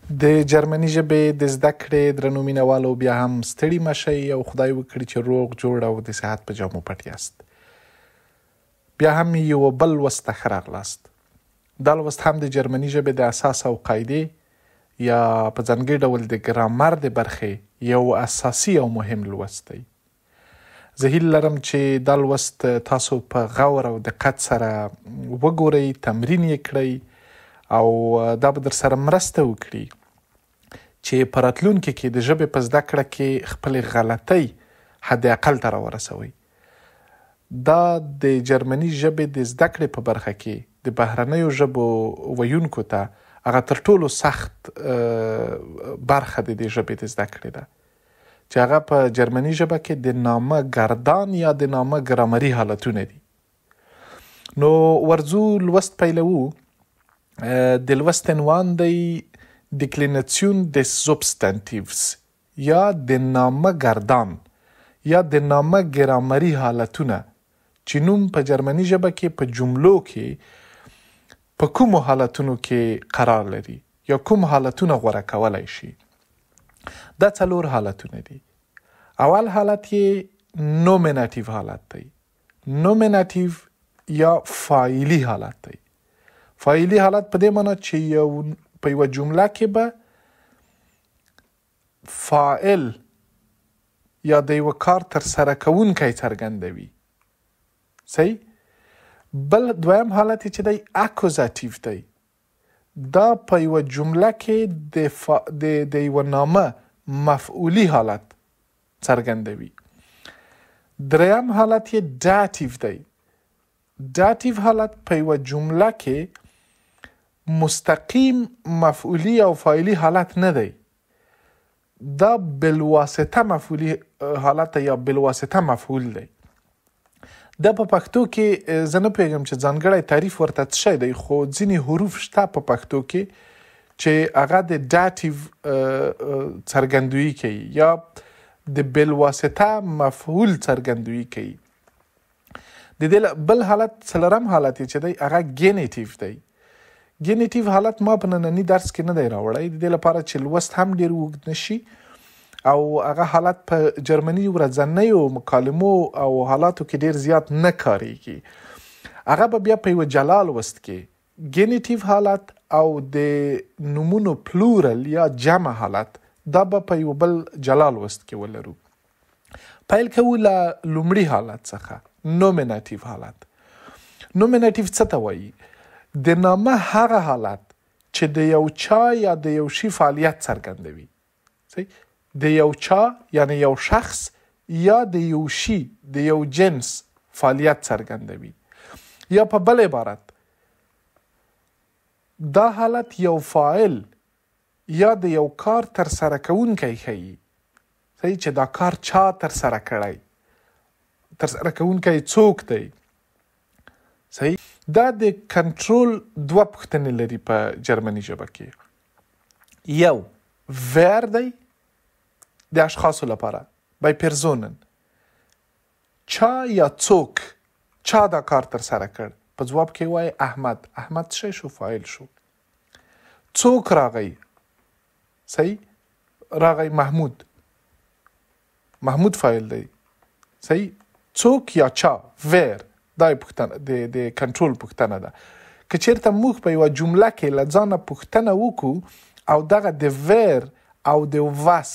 د جرمني ژبې د زده کړې درنو مینوالو، بیا هم ستړي مه شئ او خدای وکړي چې روغ جوړ او د صحت په جامو پټ یاست. بیا هم یو بل لوست ته ښه راغلاست. دا لوست هم د جرمني ژبې د اساس او قاعدې یا په ځانګړي ډول د ګرامر د برخې یو اساسي او مهم لوست دی. زه هیله لرم چې دا لوست تاسو په غور او دقت سره وګورئ، تمرین یې کړئ او دا به درسره مرسته وکړي چې په راتلونکي کې د ژبې په زده کړه کې خپلې غلطۍ حد اقل ته راورسوئ. دا د جرمني ژبې د زده کړې په برخه کې د بهرنیو ژبو ویونکو ته هغه تر ټولو سخت برخه د دې ژبې د زده کړې ده، چې هغه په جرمني ژبه کې د نامه ګردان یا د نامه ګرامري حالتونه دي. نو ورځو لوست پیلوو. د لوست عنوان دی دیکلیناسیون des Substantivs یا د نامه ګردان یا د نامه ګرامري حالتونه، چې نوم په جرمني ژبه کې په جملو کې په کومو حالتونو کې قرار لري یا کوم حالتونه غوره کولای شي. دا څلور حالتونه دي. اول حالت یې نومیناتیو حالت دی. نومیناتیو یا فاعلی حالت دی. فاعلی حالت په دې معنی چې یو په یوه جمله کې به فاعل یا د یوه کار ترسره کوونکی څرګندوي. صحیح؟ بل دویم حالت چې دی اکوزاتیو دی. دا په یوه جمله کې د یوه نامه مفعولي حالت څرګندوي. دریم حالت یې داتیو دی. داتیو حالت په یوه جمله کې مستقیم مفعولي او فاعلي حالت نه دی. دا بالواسطه مفعولي حالت یا بالواسطه مفعول دی. دا په پښتو کې زه نه پوهېږم چې ځانګړی تعریف ورته څه شی دی، خو ځینې حروف شته په پښتو کې چې هغه د داتیو څرګندویي کوي یا د بالواسطه مفعول څرګندویي کوي. د دې بل حالت، څلورم حالت یې چې دی هغه ګینیټیو دی. ګینیټیو حالت ما په ننني درس کې نه دی راوړی، د دې لپاره چې لوست هم ډېر اوږد نه شي او هغه حالت په جرمني ورځنیو مکالمو او حالاتو کې ډېر زیات نه کارېږي. هغه به بیا په یوه جلا لوست کې ګینیټیو حالت او د نومونو پلورل یا جمع حالت دا به په یوه بل جلا لوست کې ولرو. پیل کوو له لومړي حالت څخه، نومیناتیو حالت. نومیناتیو څه ته وایي؟ د نامه هغه حالت چې د یو چا یا د یو شي فعالیت څرګندوي. صحیح؟ د یو چا یعنی یو شخص یا د یو شي د یو جنس فعالیت څرګندوي. یا په بل عبارت دا حالت یو فاعل یا د یو کار ترسره کوونکی ښیي. صحیح؟ چې دا کار چا ترسره کړی، ترسره کوونکی څوک دی. صحیح؟ دا د کنټرول دوه پوښتنې لري په جرمني ژبه کې. یو ور دی د اشخاصو لپاره، بای پرزونن، چا یا څوک، چا دا کار ترسره کړ؟ په ځواب کې وایي احمد. احمد څه شو؟ فاعل شو. څوک راغی؟ صحیح؟ راغی محمود. محمود فاعل دی. صحیح؟ څوک یا چا، ور، دا یې پوښتنه د کنټرول پوښتنه ده. که چېرته موږ په یوه جمله کې له ځانه پوښتنه وکړو او دغه د ور او د وس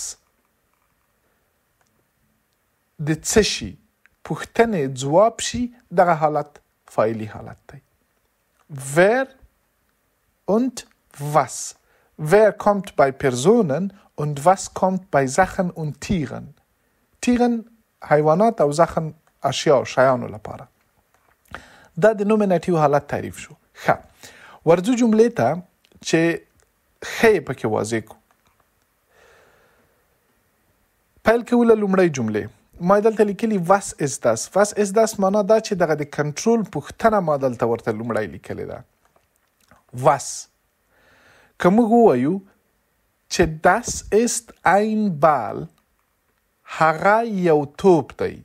د څه شي پوښتنې ځواب شي، دغه حالت فاعلي حالت دی. Wer und was. Wer kommt bei Personen und was kommt bei Sachen und Tieren? Tieren حیوانات او Sachen اشیاء شیانو لپاره. دا د نومیناتیو حالت تعریف شو. ښه، ورځو جملې ته چې ښه یې پکې واضح کړو. پیل کوو له لومړۍ جملې. ما دلته لیکلي was ist das. Was ist das معنا دا چې دغه د کنټرول پوښتنه ما دلته ورته لومړی لیکلې ده. Was که موږ ووایو چې das ist ein Ball، هغه یو توپ دی.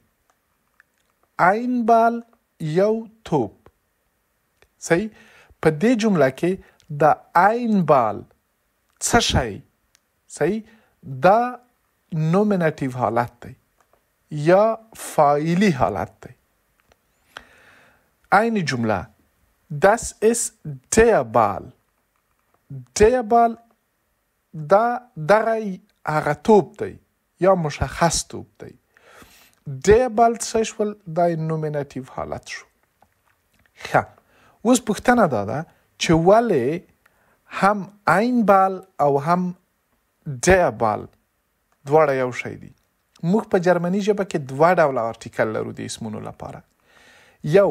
ein Ball یو توپ. صحیح؟ په دې جمله کې د ein Ball څه شی؟ صحیح، دا نومیناتیو حالت دی یا فاعلی حالت دی. عین جمله Das ist der Ball. Der Ball دا دغه هغه توپ دی یا مشخص توپ دی. Der Ball څه شول؟ دا نومیناتیو حالت شو. ښه، اوس پوښتنه دا ده چې ولې هم ein Ball او هم der Ball دواړه یو شی دي؟ موږ په جرمني ژبه کې دوه ډوله آرتیکل لرو د اسمونو لپاره. یو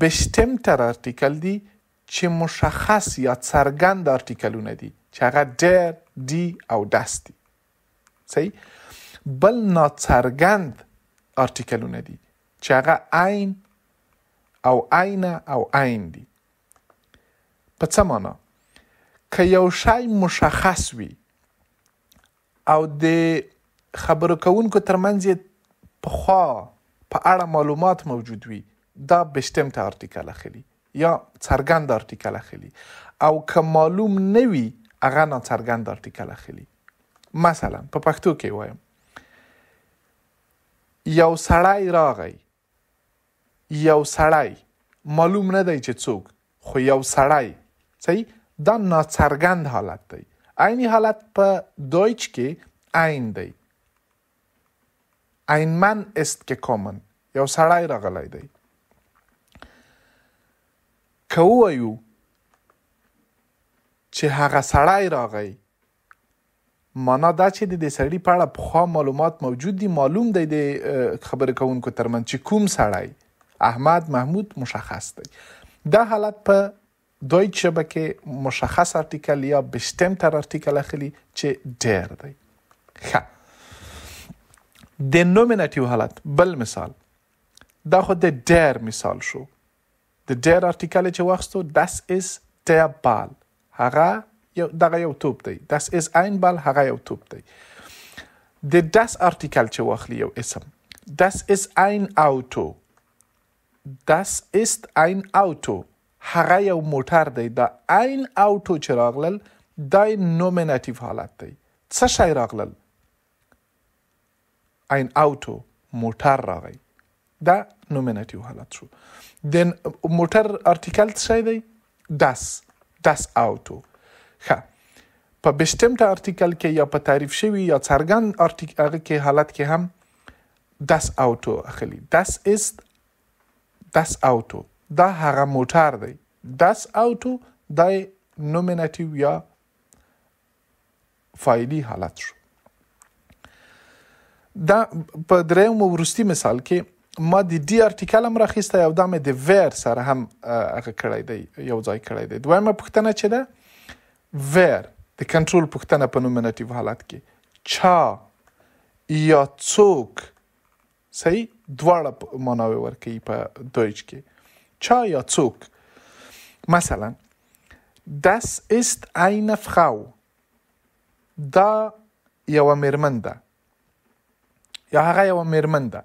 bestimmter آرتیکل دي چې مشخص یا څرګند آرتیکلونه دي چې هغه der، die او das دي. صحیح؟ بل ناڅرګند آرتیکلونه دي چې هغه ein او eine او ein دي. په څه معنا؟ که یو شی مشخص وي او د خبرو کوونکو ترمنځ یې پخوا په اړه معلومات موجود وي، دا bestimmte آرتیکل اخلي یا څرګند آرتیکل اخلي، او که معلوم نه وي هغه ناڅرګند آرتیکل اخلي. مثلا په پښتو کې وایم یو سړی راغی، یو سړی معلوم نه دی چې څوک، خو یو سړی، صحیح؟ دا ناڅرګند حالت دی. عیني حالت په دویچ کې ein دی. Ein Mann ist gekommen، یو سړی راغلی دی. که ووایو چې هغه سړی راغی، معنا دا چې د دې سړي په اړه پخوا معلومات موجود دي، معلوم دی د خبرې کوونکو ترمنځ چې کوم سړی، احمد، محمود، مشخص دی. دا حالت په دویچ ژبه کې مشخص آرتیکل یا bestimmter آرتیکل اخلي چې der دی. ښه، د نومیناتیو حالت بل مثال، دا خو د der مثال شو. د der آرتیکل چې واخیستو، das ist der Ball، هغه یو دغه یو توپ دی. das ist ein Ball، هغه یو توپ دی. د das آرتیکل چې واخلي یو اسم، das ist ein Auto، das ist ein Auto، هغه یو موټر دی. دا ein Auto چې راغلل، دا نومیناتیو حالت دی. څه شی راغلل؟ ein Auto، موټر راغی. دا نومیناتیو حالت شو. د موټر آرتیکل څه شی دی؟ das، das Auto. ښه، په bestimmte آرتیکل کې یا په تعریف شوي یا څرګند هغه کې حالت کې هم das Auto اخلي. das ist das Auto، دا هغه موټر دی. das Auto دا نومیناتیو یا فاعلي حالت شو. دا په دریم او وروستي مثال کې ما د die آرتیکل هم راخیستی او دا مې د wer سره هم هغه کړی دی، یو ځای کړی دی. دویمه پوښتنه چې ده wer، د کنټرول پوښتنه په نومیناتیو حالت کې، چا یا څوک، صحیح؟ دواړه معناوې ورکوي په دویچ کې، چا یا څوک. مثلا das ist eine Frau، دا یوه میرمن ده یا هغه یوه میرمن ده.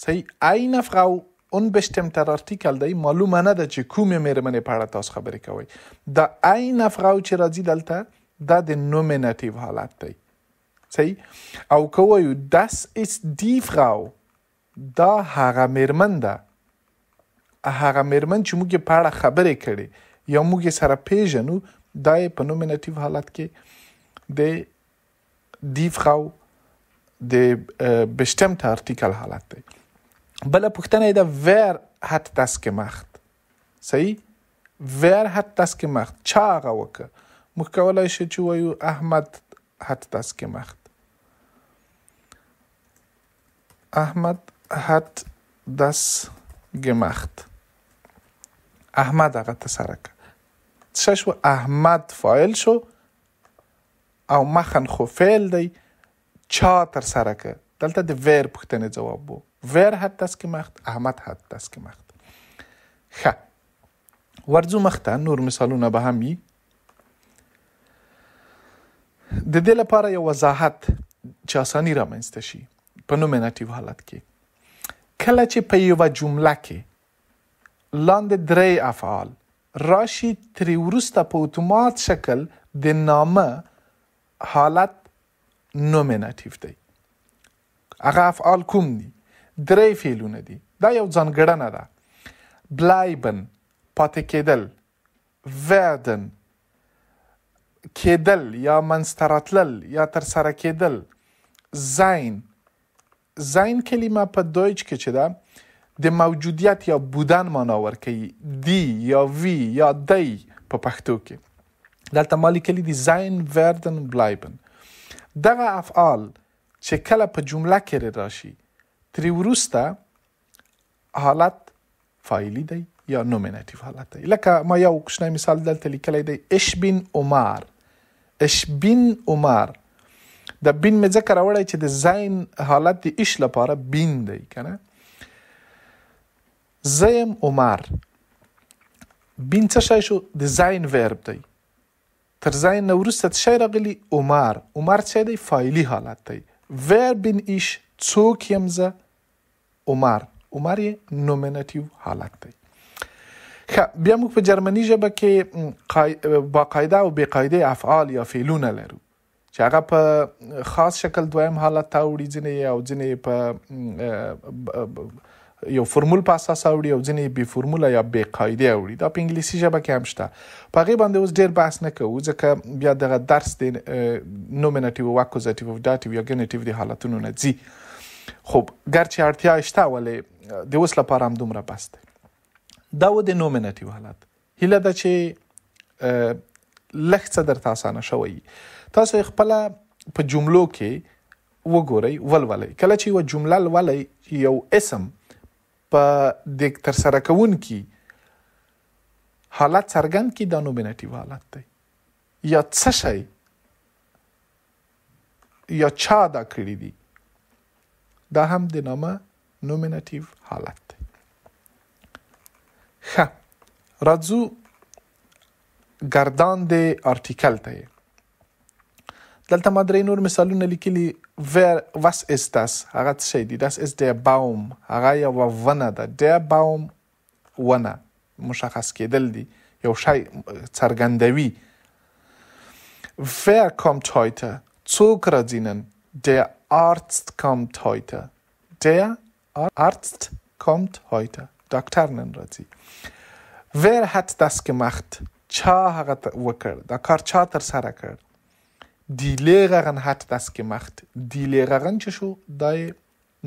صحیح؟ eine Frau unbestimmter Artikel دی، معلومه نه ده چې کومې میرمنې په اړه تاسو خبرې کوئ. دا eine Frau چې راځي دلته، دا د نومیناتیو حالت دی. صحیح؟ او که ووایو das ist die Frau، دا هغه میرمن ده، هغه میرمن چې موږ یې په اړه خبرې کړې یا موږ یې سره پیژنو، دا یې په نومیناتیو حالت کې د die Frau د bestimmte Artikel حالت دی. بله پوښتنه یې ده wer hat das gemacht؟ صحیح؟ wer hat das gemacht؟ چا هغه وکړه؟ موږ کولای شو چې ووایو احمد hat das gemacht. احمد hat das gemacht. احمد هغه ترسره کړه. څه شو؟ احمد فاعل شو او machen خو فعل دی، چا ترسره کړه؟ دلته د wer پوښتنې ځواب وو. wer hat das gemacht؟ احمد hat das gemacht. ښه، ورځو مخته، نور مثالونه به هم وي. د دې لپاره یو وضاحت چې اساني رامنځته شي په نومیناتیو حالت کې، کله چې په یوه جمله کې لاندې درې افعال راشي، ترې وروسته په اتومات شکل د نامه حالت نومیناتیو دی. هغه افعال کوم دي؟ درې فعلونه دي. دا یو ځانګړنه ده. بلایبن پاتې کېدل، werden کېدل یا منځته راتلل یا ترسره کېدل، sein، sein کلمه په دویچ کې چې ده د موجودیت یا بودن معنا ورکوي، دی یا وی یا دی په پښتو کې. دلته ما لیکلي دي sein، werden، bleiben. دغه افعال چې کله په جمله کې راشي، ترې وروسته حالت فاعلي دی یا نومیناتیو حالت دی. لکه ما یو کوچنی مثال دلته لیکلی دی، ich bin عمر. ich bin عمر، د bin مې ځکه راوړی چې د sein حالت د ich لپاره bin دی که نه. زه یم عمر. bin څه شی شو؟ د sein Verb دی. تر sein نه وروسته څه شی راغلي؟ عمر. عمر څه شی دی؟ فاعلي حالت دی. wer bin ich؟ څوک یم زه؟ عمر. عمر یې نومیناتیو حالت دی. ښه، بیا موږ په جرمني ژبه کې باقاعده او بې قاعدې افعال یا فعلونه لرو چې هغه په خاص شکل دویم حالت ته اوړي ځینې، او ځینې په یو فرمول په اساس اوړي، او ځینې بې فرموله یا بې قاعدې اوړي. دا په انګلیسي ژبه کې هم شته. په هغې باندې اوس ډېر بحث نه کوو، ځکه بیا دغه درس د نومیناتیو او اکوزاتیو او داتیو یا ګنیټیو د حالتونو نه ځي. خو ګرچې اړتیا یې شته، ولې د اوس لپاره هم دومره بس دی. دا و د نومیناتیو حالت. هیله ده چې لږ څه درته اسانه شوی. تاسو یې خپله په جملو کې وګورئ، ولولئ. کله چې یوه جمله لولئ، یو اسم په د ترسره کوونکي حالت څرګند کړي، دا نومیناتیو حالت دی. یا څه شی یا چا دا کړي دي، دا هم د نامه نومیناتیو حالت دی. ښه، راځو ګردان د آرټیکل ته. دلته ما درې نور مثالونه لیکلي. wer، was ist das؟ هغه څه شی دی؟ das ist der Baum. هغه یوه ونه ده. der Baum ونه مشخص کېدل دي، یو شی څرګندوي. wer kommt heute؟ څوک راځي نن؟ der Arzt kommt heute. der Arzt kommt heute. ډاکټر نن راځي. wer hat das gemacht؟ چا هغه وکړ؟ دا کار چا ترسره کړ؟ Die Lehrerin hat das gemacht. Die Lehrerin چې شو، دا یې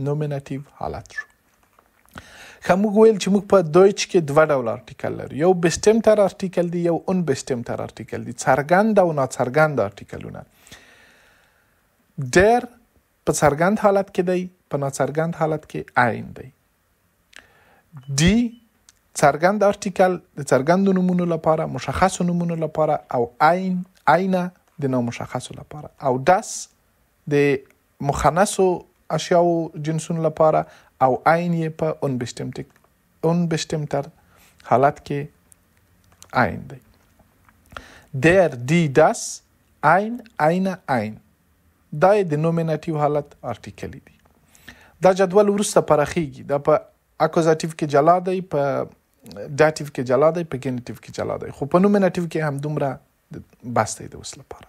نومیناتیو حالت شو. ښه، موږ ویل چې موږ په دویچ کې دوه ډوله آرټیکل لرو. یو bestimmter آرټیکل دی، یو unbestimmter آرټیکل دی. څرګند او ناڅرګند آرټیکلونه. der په څرګند حالت کې دی، په ناڅرګند حالت کې ein دی. die څرګند آرټیکل د څرګندو نومونو لپاره، مشخصو نومونو لپاره، او ein، eine د نامشخصو لپاره، او das د مخنثو اشیاو جنسونو لپاره، او ein یې په unbestimmter حالت کې ein دی. der، die، das، ein، eine، ein، دا یې د نومیناتیو حالت آرټیکلي دي. دا جدول وروسته پراخیږي. دا په اکوزاتیو کې جلا دی، په داتیو کې جلا دی، په ګینیټیو کې جلا دی، خو په نومیناتیو کې هم دومره بس دی د اوس لپاره.